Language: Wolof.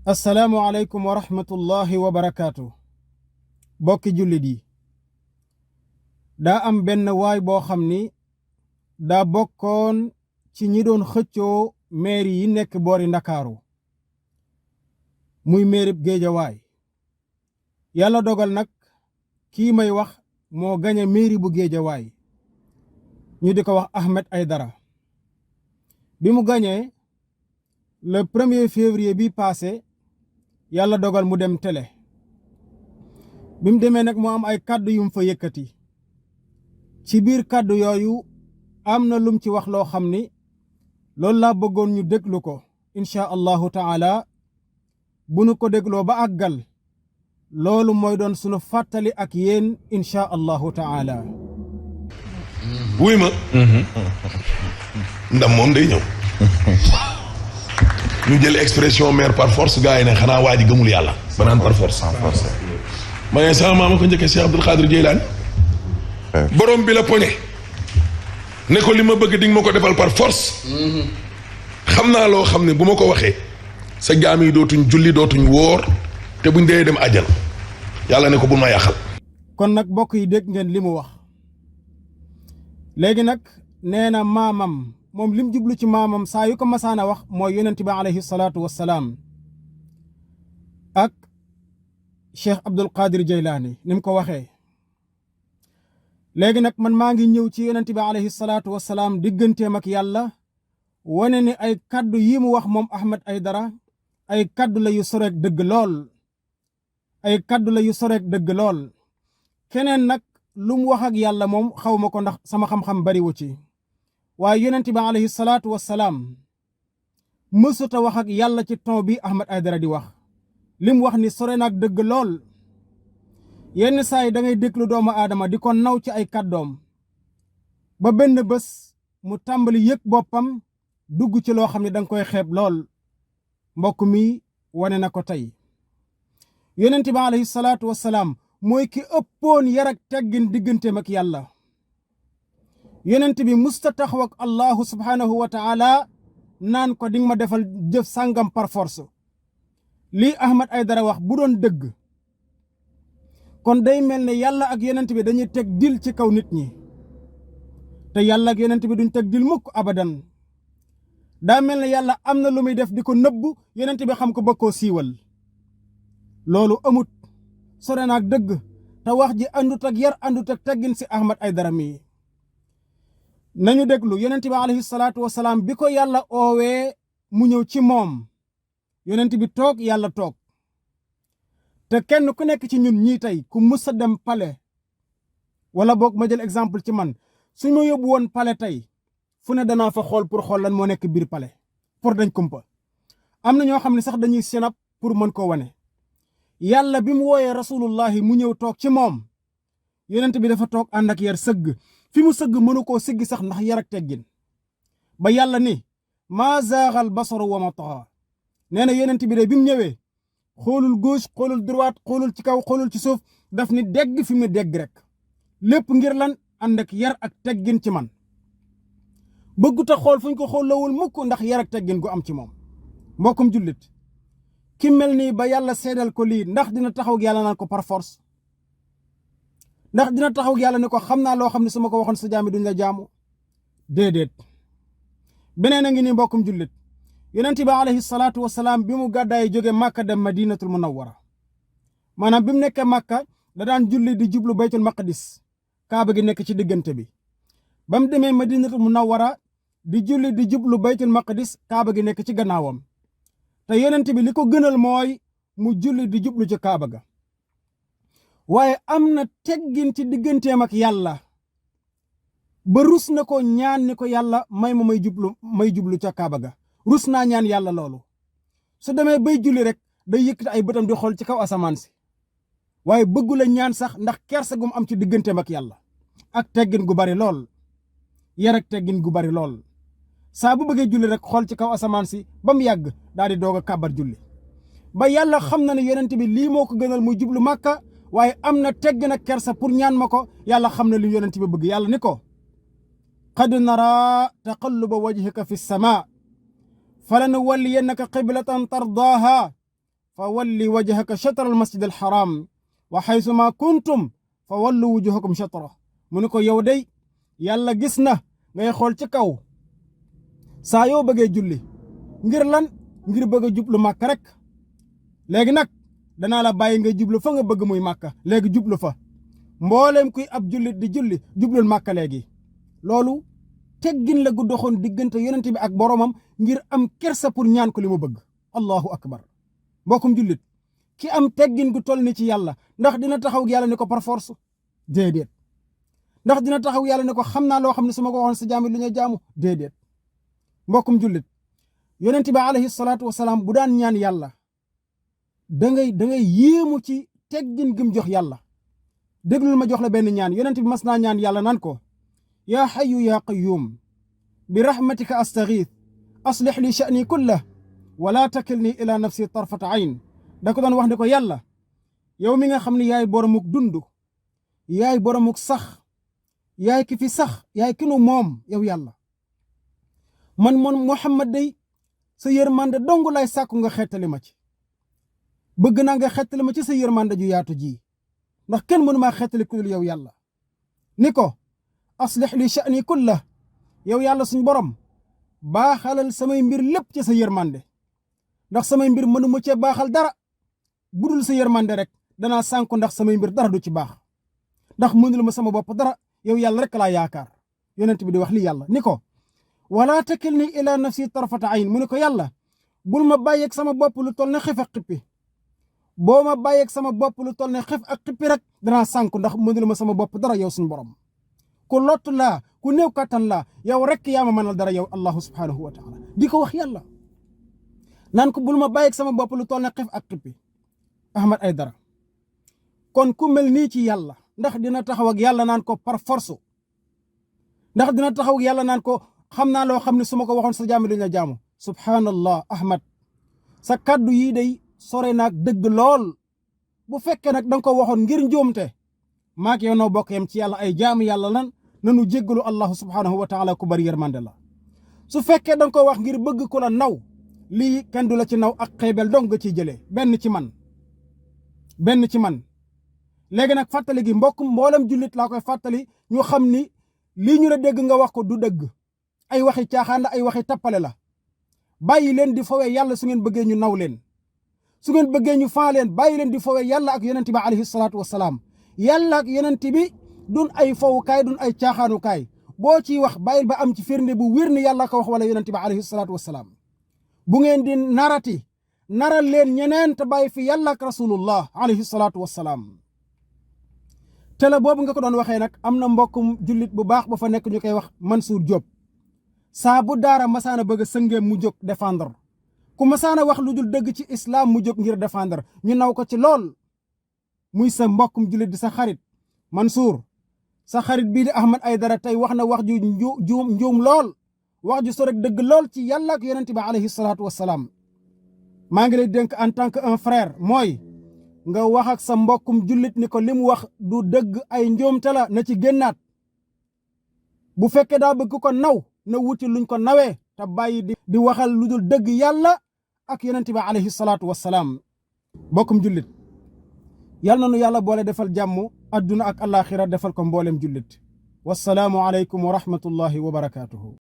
assalaamu aleykum wa rahmatullahi wa barakaatu bokki jullit yi daa am benn waay boo xam ni daa bokkoon ci ñi doon xëccoo mairie yi nekk boori ndakaaru muy mairib Géejawaay yàlla dogal nag kii may wax moo gañe mairie bu Géejawaay ñu di ko wax Ahmed Aidara bi mu gañee le 1er février bi passé yàlla dogal mu dem télé bi mu demee nag mu am ay kàddu yu mu fa yëkkati ci biir kàddu yooyu am na lum ci wax loo xam ni loolu laa bëggoon ñu déglu ko incha allahu taala bu nu ko dégloo ba àggal loolu mooy doon sunu fàttali ak yéen incha allahu taala. wuy ma. ndam moom day ñëw. ñu jël expression mère par force gars yi ne xanaa waa ji gëmul yàlla. ba naan par force. ma ne sama maama ko njëkkee Cheikh Abdul Xaadir Jeylaani. borom bi la poñe. ne ko li ma bëgg di nga ma ko defal par force. xam naa loo xam ne bu ma ko waxee. sa jaam yi dootuñ julli dootuñ wóor te buñ dee dem àjjana. yàlla ne ko bul ma yàqal. kon nag mbokk yi dégg ngeen li mu wax. léegi nag nee na maamam. moom lim jublu ci maamam saa yu ko masaana wax mooy yonent bi alayhi salaatu wassalaam ak Cheikh Abdul Qadir Jeylaani ni mu ko waxee léegi nag man maa ngi ñëw ci yonent bi alayhi salaatu wassalaam digganteem ak yàlla wane ni ay kaddu yi mu wax moom Ahmed Aidara ay kaddu la yu soreek dëgg lool ay kaddu la yu soreek dëgg lool keneen nag lu mu wax ak yàlla moom xaw ma ko ndax sama xam-xam bariwu ci waaye yonent bi alayhi salaatu wassalaam mësuta wax ak yàlla ci ton bi Ahmed Aidara di wax lim wax ni sore naag dëgg lool yenn saa yi da ngay déglu doomu aadama di ko naw ci ay kàddoom ba benn bés mu tàmbali yëg boppam dugg ci loo xam ne danga koy xeeb lool mbokk mi wane na ko tey yonent bi alayhi salaatu wassalaam mooy ki ëppoon yar ak teggin digganteem ak yàlla yonent bi musta taxaw ak allahu subhanahu wa taala naan ko dinga ma defal jëf sàngam par force lii Ahmed Aidara wax bu doon dëgg kon day mel ne yàlla ak yonent bi dañuy teg dil ci kaw nit ñi te yàlla ak yonent bi duñ teg dil mukk abadan daa mel ne yàlla am na lu muy def di ko nëbb yonent bi xam ko ba koo siiwal loolu amut sore naag dëgg te wax ji àndut ak yar àndut ak teggin si Ahmed Aidara mii nañu déglu yonent bi alayhi salaatu wasalaam bi ko yàlla oowee mu ñëw ci moom yonent bi toog yàlla toog te kenn ku nekk ci ñun ñii tey ku mus a dem palais wala boog ma jël exemple ci man suñ ma yóbbu woon palais tey fu ne danaa fa xool pour xool lan moo nekk biir palais pour dañ kumpa am na ñoo xam ne sax dañuy sinap pour mën ko wane yàlla bi mu wooyee rasulullahi mu ñëw toog ci moom yonent bi dafa toog ànd ak yar sëgg fi mu sëgg mënu koo siggi sax ndax yar ak teggin ba yàlla ni maa zaaxal basaru wa ma taxa nee na yonent bi de bi mu ñëwee xoolul gauche xoolul droite xoolul ci kaw xoolul ci suuf daf ni dégg fi mu dégg rek lépp ngir lan ànd ak yar ak teggin ci man bëggut a xool fu ñu ko xoolawul mukk ndax yar ak teggin gu am ci moom mbokkum jullit ki mel nii ba yàlla seedal ko lii ndax dina taxaw ak yàlla naan ko par force ndax dina taxaw yàlla ne ko xam naa loo xam ne su ma ko waxoon sa jaami duñ la jaamu déedéet beneen a ngi nii mbokkum jullit yonent bi alayhi salaatu wasalaam bi mu gàddaay jóge màkka dem madinatul munawwara maanaam bi mu nekkee màkka da daan julli di jublu baytul maqdis kaaba gi nekk ci diggante bi ba mu demee madinatul munawwara di julli di jublu baytul maqdis kaaba gi nekk ci gannaawam te yonent bi li ko gënal mooy mu julli di jublu ci kaaba ga waaye am na teggin ci digganteem ak yàlla ba rus na ko ñaan ni ko yàlla may ma may jublu ca kaaba ga rus naa ñaan yàlla loolu su demee bay julli rek day yëkkati ay bëtam di xool ci kaw asamaan si waaye bëggu la ñaan sax ndax kersa gum am ci digganteem ak yàlla ak teggin gu bari lool yar ak teggin gu bari lool saa bu bëggee julli rek xool ci kaw asamaan si ba mu yàgg daal di doog a kàbbar julli ba yàlla xam na ne yonent bi lii moo ko gënal muy jublu màkka waaye am na tegg na kersa pour ñaan ma ko yàlla xam na li yonent bi bëgg yàlla ni ko qad nara taqalluba wajhika fi sama falanuwalliyannaka qiblatan tardaaha fa walli wajhaka shatra al masjid al haram wa haythuma kuntum fa wallu wujuhakum shatra mu ne ko yow day yàlla gis na ngay xool ci kaw saa yoo bëggee julli ngir lan ngir bëgg a jublu Màkka rek léegi nag danaa la bàyyi ngay jublu fa nga bëgg muy Màkka léegi jublu fa mbooleem kuy ab jullit di julli jublul Màkka léegi loolu teggin la gu doxoon diggante yonent bi ak boromam ngir am kersa pour ñaan ko li mu bëgg allahu akbar mbokkum jullit ki am teggin gu toll ni ci yàlla ndax dina taxaw yàlla ne ko par force déedéet ndax dina taxaw yàlla ne ko xam naa loo xam ne su ma ko waxoon sa jaam lu ñuy jaamu déedéet mbokkum jullit yonent bi alayhi salaatu wasalaam bu daan ñaan yàlla da ngay yéemu ci teggin gim jox yàlla déglul ma jox la benn ñaan yonent bi mas naa ñaan yàlla naan ko yaa xayu yaa qayyum bi rahmatika astaghith aslih li sha'ni kullah wala takilni ila nafsi tarfata ayn da ko doon wax ne ko yàlla yow mi nga xam ne yaay boromuk dund yaay boromuk sax yaay ki fi sax yaay ki nu moom yow yàlla man Muhammad day sa yërmande dong lay sàkku nga xettali ma ci bëgg naa nga xettali ma ci sa yërmande ju yaatu ji ndax kenn mënu maa xettali ku dul yow yàlla ni ko aslih li sha'ni kullah yow yàlla suñ borom baaxalal samay mbir lépp ci sa yërmande ndax samay mbir mënu ma cee baaxal dara budul sa yërmande rek danaa sànku ndax samay mbir dara du ci baax ndax mënul ma sama bopp dara yow yàlla rek laa yaakaar yonent bi di wax li yàlla ni ko wala takilni ila nafsi tarfata ayn mu ne ko yàlla bul ma bàyyeeg sama bopp lu toll ne xef ak xippi boo ma bàyyeeg sama bopp lu toll ne xef ak xippi rek danaa sànku ndax mënul ma sama bopp dara yow suñu borom ku lott laa ku néew kàttan laa yow rek yaa ma mënal dara yow allahu subhanahu wa taala di ko wax yàlla naan ko bul ma bàyyeeg sama bopp lu toll ne xef ak xippi Ahmed Aidara kon ku mel nii ci yàlla ndax dina taxaw ak yàlla naan ko par force ndax dina taxaw ak yàlla naan ko xam naa loo xam ne su ma ko waxoon sa jaamu duñ la jaamu subhanallah Ahmed sa kaddu yii day sore naag dëgg lool bu fekkee nag da nga ko waxoon ngir njuumte maak yow noo bokk yam ci yàlla ay jaamu yàlla lan nanu jéggalu allahu subhanahu wa taala ku bari yërmande la su fekkee da nga ko wax ngir bëgg ku la naw lii kenn du la ci naw ak xeebel dong nga ciy jëlee benn ci man léegi nag fàttali gi mboolem jullit laa koy fàttali ñu xam ni lii ñu la dégg nga wax ko du dëgg ay waxi caaxaan la ay waxi tappale la bàyyi leen di fowee yàlla su ngeen bëggee ñu naw leen su ngeen bëggee ñu faa leen bàyyi leen di fowee yàlla ak yonent bi alayhi salaatu wassalaam yàlla ak yonent bi dun ay fowukaay dun ay caaxaanukaay boo ciy wax bàyyil ba am ci firnde bu wér ni yàlla ko wax wala yonent bi alayhi salaatu wassalaam bu ngeen di narati naral leen ñeneen te bàyyi fi yàlla ak rasulullah alayhi salaatu wassalaam tele boobu nga ko doon waxee nag am na mbokkum jullit bu baax ba fa nekk ñu koy wax Mansour Diop saa bu daara masaana bëgg a sëngeem mu jóg défendre ku masaana wax lu dul dëgg ci islam mu jóg ngir défendre ñu naw ko ci lool muy sa mbokkum jullit di sa xarit Mansour sa xarit bii di Ahmed Aidara tey wax na wax ju njuum lool wax ju so rek dëgg lool ci yàlla ak yonent bi alayhi salaatu wassalaam maa ngi lay dénk en tant que un frère mooy nga wax ak sa mbokkum jullit ni ko li mu wax du dëgg ay njuumte la na ci génnaat bu fekkee daa bëgg ko naw na wuti luñ ko nawee te bàyyi di waxal lu dul dëgg yàlla ak yonent bi alayhi salaatu wassalaam mbokkum jullit yal na nu yàlla boole defal jàmm adduna ak alaxira defal ko mboolem jullit wassalaamu aleykum wa rahmatullahi wa barakaatuhu